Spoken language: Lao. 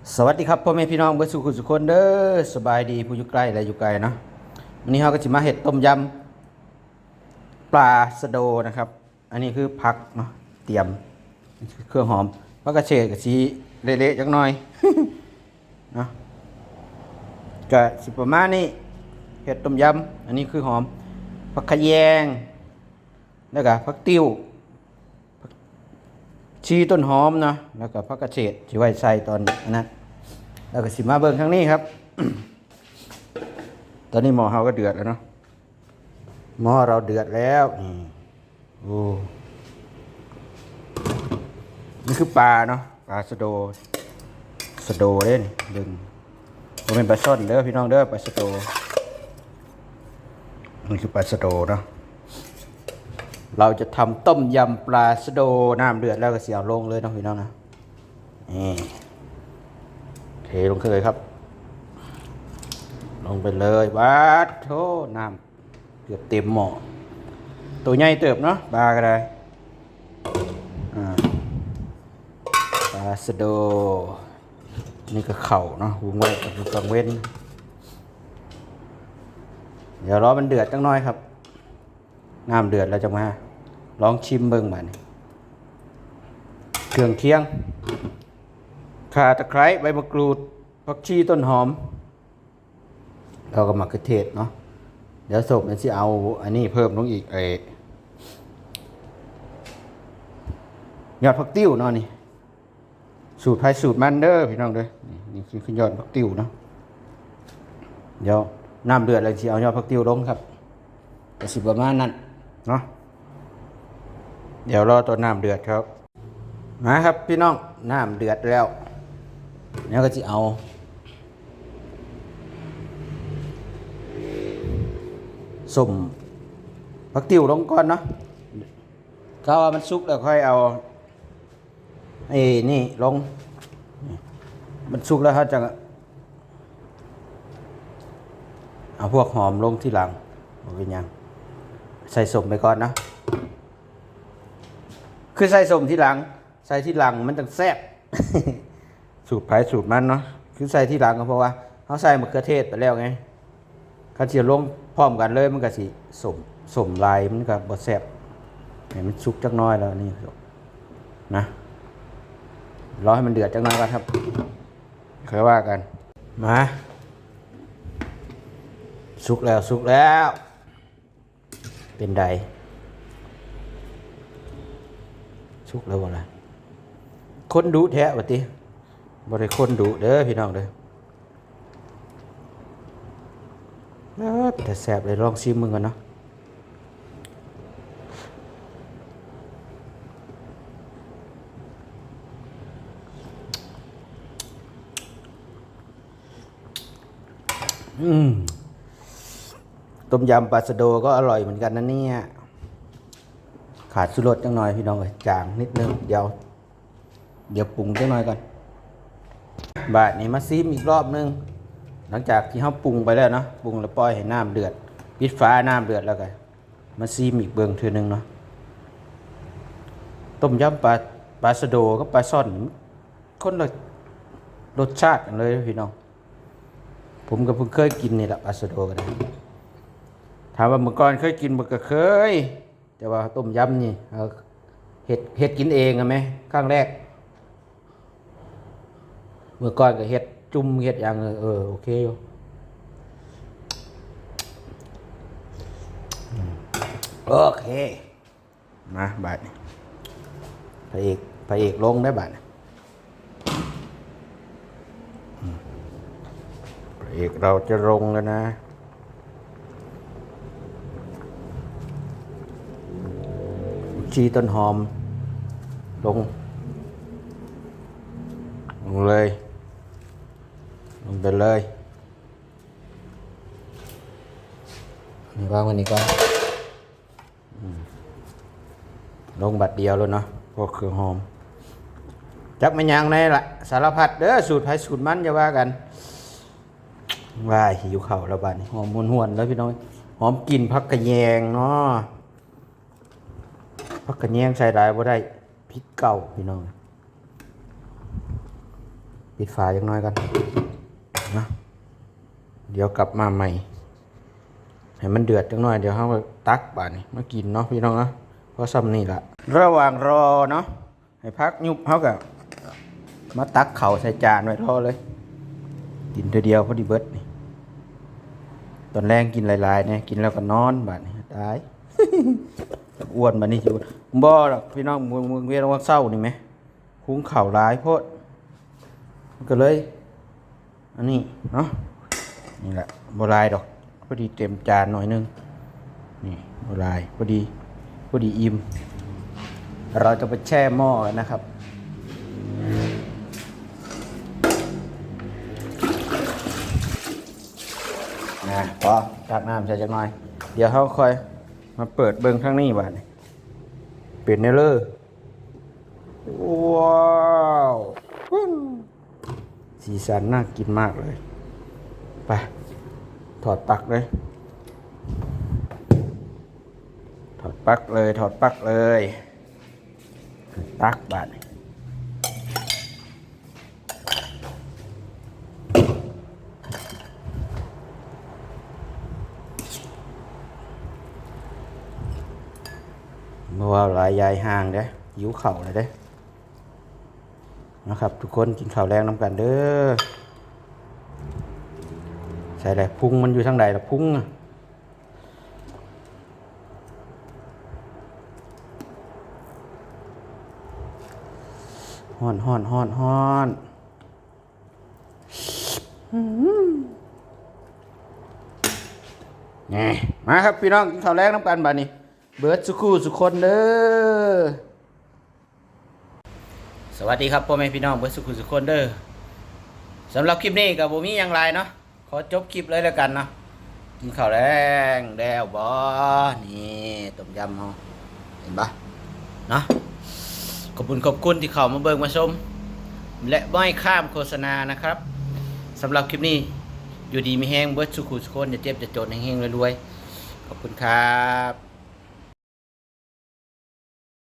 ສະຫວັດດີຄັບ ພໍ່ແມ່ພີ່ນ້ອງເບິດສູ່ຄົນສູ່ຄົນເດີ. ສະບາຍດີຜູ້ຢູ່ໃກ້ ແລະ ຢູ່ໄກເນາະ. ມື້ນີ້ເຮົາກໍຊິມາເຮັດຕົ້ມຍຳປາສະໂດນະຄັບ. ອັນນີ້ຄືຜັກເນາະ ຕຽມ ເຄື່ອງຫອມ. ຜັກກະເສດກໍຊິເລະໆຈັກໜ່ອຍເນາະ ກໍຊິປະມານນີ້. ເຮັດຕົ້ມຍຳ ອັນນີ້ຄືຫອມ ຜັກຂະແຍງ ແລ້ວກໍຜັກຕິ້ວ ຊີ ຕົ້ນຫອມເນາະ ແລ້ວກໍຜັກກະເສດ ຊິໄວ້ໃສ່ຕອນອັນນັ້ນ. ແລ້ວກໍຊິມາເບິ່ງທາງນີ້ຄັບ. ຕອນນີ້ໝໍ້ເຮົາກໍເດືອດແລ້ວເນາະ ໝໍ້ເຮົາເດືອດແລ້ວ. ນີ້ ໂອ້ ນີ້ຄືປາເນາະ ປາສະໂດ ສະໂດເດ້ນີ້ ເບິ່ງ ບໍ່ແມ່ນປາຊ່ອນເດີພີ່ນ້ອງເດີ ປາສະໂດ. ນີ້ຄືປາສະໂດເນາະ. ເຮົາຈະທຳຕົ້ມຍຳປາສະໂດ. ນ້ຳເດືອດແລ້ວກໍຊິເອົາລົງເລີຍເນາະພີ່ນ້ອງນະ. ນີ້ ເທລົງເລີຍຄັບ ລົງໄປເລີຍ. ບາດໂທ້ ນ້ຳເກືອບເຕັມໝໍ້. ໂຕໃຫຍ່ເຕີບເນາະ ປາກໍໄດ້. ອ່າ ປາສະໂດ ນີ້ກໍເຂົ້າເນາະ ຫຸງໄວ້ກັບກາງເວັນ. ດຽວລໍມັນເດືອດຈັກໜ່ອຍຄັບ. ນ້ຳເດືອດແລ້ວຈັ່ງມາລອງຊິມເບິ່ງບາດນີ້. ເຄື່ອງຄຽງ ຂ່າຕະໄຄ ໃບມະກຣູດ ຜັກຊີ ຕົ້ນຫອມ ແລ້ວກໍໝາກເຂືອເທດເນາະ. ດຽວສົບມັນຊິເອົາອັນນີ້ເພີ່ມລົງອີກ ໄອ້ຍອດຜັກຕິ້ວເນາະ. ນີ້ສູດໃຜສູດມັນເດີພີ່ນ້ອງເດີ. ນີ້ ນີ້ຄືຍອດຜັກຕິ້ວເນາະ. ດຽວນ້ຳເດືອດແລ້ວຊິເອົາຍອດຜັກຕິ້ວລົງຄັບ. ກໍຊິປະມານນັ້ນເນາະ. ດຽວລໍຕອນນ້ຳເດືອດຄັບ. ມາຄັບພີ່ນ້ອງ ນ້ຳເດືອດແລ້ວ ແລ້ວກໍຊິເອົາສົ້ມຜັກຕິ້ວລົງກ່ອນເນາະ. ຖ້າວ່າມັນສຸກແລ້ວຄ່ອຍເອົາ ໄອ້ນີ້ລົງ. ມັນສຸກແລ້ວເຮົາຈະເອົາພວກຫອມລົງທີຫຼັງ ບໍ່ເປັນຫຍັງ ໃສ່ສົ້ມໄປກ່ອນເນາະ. ຄືໃສ່ສົ້ມທີຫຼັງ ໃສ່ທີຫຼັງມັນຈັ່ງແຊບ. ສູດໃຜສູດມັນເນາະ ຄືໃສ່ທີຫຼັງກໍເພາະວ່າເຮົາໃສ່ມະເຂືອເທດໄປແລ້ວໄງ. ຄັນຊິລົງພ້ອມກັນເລີຍ ມັນກໍຊິສົ້ມ ສົ້ມຫຼາຍ ມັນກໍບໍ່ແຊບ. ໃຫ້ມັນສຸກຈັກໜ້ອຍແລ້ວນີ້ນະ ລໍໃຫ້ມັນເດືອດຈັກໜ້ອຍກ່ອນຄັບ ຄ່ອຍວ່າກັນ. ມາ ສຸກແລ້ວ ສຸກແລ້ວ. ເປັນໃດ ສຸກແລ້ວບໍ່ລະ? ຄົນດຸແທ້ວ່າຕິ? ບໍ່ໄດ້ຄົນດຸເດີພີ່ນ້ອງເດີ. ເອີ ເປັນຕາແຊບເລີຍ ລອງຊີມເບິ່ງກ່ອນເນາະ. ອືມ ຕົ້ມຍຳປາສະໂດກໍອະລ່ອຍເໝືອນກັນນະເນຍ. ຂາດຊູລົດຈັກໜ້ອຍພີ່ນ້ອງເອີຍ ຈາງນິດໜຶ່ງ. ດຽວ ດຽວປຸງຈັກໜ້ອຍກ່ອນ. ບາດນີ້ມາຊີມອີກລອບໜຶ່ງ ຫຼັງຈາກທີ່ເຮົາປຸງໄປແລ້ວເນາະ ປຸງແລ້ວປ່ອຍໃຫ້ນ້ຳເດືອດ ປິດຝາ ນ້ຳເດືອດແລ້ວກໍມາຊີມອີກເບິ່ງເທື່ອໜຶ່ງເນາະ. ຕົ້ມຍຳປາ ປາສະໂດກັບປາຊ່ອນ ຄົນລະລົດຊາດກັນເລີຍພີ່ນ້ອງ. ຜົມກໍເພິ່ງເຄີຍກິນນີ້ລະ ປາສະໂດກໍໄດ້. ຖາມວ່າເມື່ອກ່ອນເຄີຍກິນບໍ່? ກໍເຄີຍ ແຕ່ວ່າຕົ້ມຍຳນີ້ເຮົາເຮັດ ເຮັດກິນເອງຫັ້ນແມ ຄັ້ງແລກ. ເມື່ອກ່ອນກໍເຮັດຈຸ່ມເຮັດຫຍັງ ເອີ ເອີ ໂອເຄຢູ່. ໂອເຄ ມາບາດນີ້ ພະເອກ ພະເອກລົງໄດ້ບາດນີ້. ອືມ ພະເອກເຮົາຈະລົງແລ້ວນະ. ຊີ ຕົ້ນຫອມ ລົງ ລົງເລີຍ ລົງໄປເລີຍ. ນີ້ວາງໄວ້ນີ້ກ່ອນ. ອືມ ລົງບາດດຽວໂລດເນາະ ພວກເຄື່ອງຫອມ ຈັກແມ່ນຫຍັງແດ່ລະ ສາລະພັດເດີ ສູດໃຜສູດມັນ ຢ່າວ່າກັນ. ວ້າຍ ຫິວເຂົ້າແລ້ວບາດນີ້ ຫອມຫວນໆເລີຍພີ່ນ້ອງ. ຫອມກິ່ນຜັກຂະແຍງເນາະ ຜັກຂະແຍງໃສ່ຫຼາຍບໍ່ໄດ້ ຜິດເກົ່າພີ່ນ້ອງ. ປິດຝາຈັກໜ້ອຍກ່ອນເນາະ ດຽວກັບມາໃໝ່ ໃຫ້ມັນເດືອດຈັກໜ້ອຍ ດຽວເຮົາກໍຕັກບາດນີ້ມາກິນເນາະພີ່ນ້ອງເນາະ. ພໍຊ່ຳນີ້ລະ ລະຫວ່າງລໍເນາະ ໃຫ້ຜັກຍຸບ ເຮົາກໍມາຕັກເຂົ້າໃສ່ຈານໄວ້ລໍເລີຍ ກິນເທື່ອດຽວພໍດີເບິດນີ້. ຕອນແລງກິນຫຼາຍໆແດ່ ກິນແລ້ວກໍນອນບາດນີ້ ຕາຍ ອ້ວນບາດນີ້ຊິ ບໍ່ດອກພີ່ນ້ອງ ມື້ ມື້ວຽນວັນເສົານີ້ແໝ່ ຫຸງເຂົ້າຫຼາຍໂພດ ມັນກໍເລີຍ ອັນນີ້ເນາະ ນີ້ແຫຼະ ບໍ່ຫຼາຍດອກ ພໍດີເຕັມຈານໜ້ອຍໜຶ່ງ ນີ້ ບໍ່ຫຼາຍ ພໍດີ ພໍດີອີ່ມ. ເຮົາຈະໄປແຊ່ໝໍ້ກັນນະຄັບ ນະ ພໍ ຕັກນ້ຳໃສ່ຈັກໜ້ອຍ ດຽວເຮົາຄ່ອຍມາເປີດເບິ່ງທາງນີ້ບາດນີ້ ເປັນແນວເລີ. ວ້າວ ສີສັນໜ້າກິນມາກເລີຍ. ໄປ ຖອດປັກເລີຍ ຖອດປັກເລີຍ ຖອດປັກເລີຍ ຕັກບາດນີ້. ບໍ່ເວົ້າຫຼາຍ ຢາຍຫ່າງເດ້ ຫິວເຂົ້າແລ້ວເດ້. ມາຄັບທຸກຄົນ ກິນເຂົ້າແລງນຳກັນເດີ້. ໃສ່ແຫຼະ ພຸງມັນຢູ່ທາງໃດລະ ພຸງ ຮ້ອນ ຮ້ອນ ຮ້ອນ ຮ້ອນ. ແນ່ ມາຄັບພີ່ນ້ອງ ກິນເຂົ້າແລງນຳກັນບາດນີ້ ເບິດສູ່ຄູ່ສູ່ຄົນເດີ້. ສະຫວັດດີຄັບ ພໍ່ແມ່ພີ່ນ້ອງເບິດສູ່ຄູ່ສູ່ຄົນເດີ້. ສຳລັບຄລິບນີ້ກໍບໍ່ມີຫຍັງຫຼາຍເນາະ ຂໍຈົບຄລິບເລີຍແລ້ວກັນເນາະ. ກິນເຂົ້າແລງແລ້ວບໍ? ນີ້ຕົ້ມຢຳເຮົາ ເຫັນບໍ່ເນາະ. ຂອບຄຸນ ຂອບຄຸນທີ່ເຂົ້າມາເບິ່ງມາຊົມ ແລະ ບໍ່ໃຫ້ຂ້າມໂຄສະນານະຄັບ. ສຳລັບຄລິບນີ້ ຢູ່ດີມີແຮງເບິດສູ່ຄູ່ສູ່ຄົນ ຢ່າເຈັບຢ່າຈົນ ເຮັງໆລວຍໆ. ຂອບຄຸນຄັບ.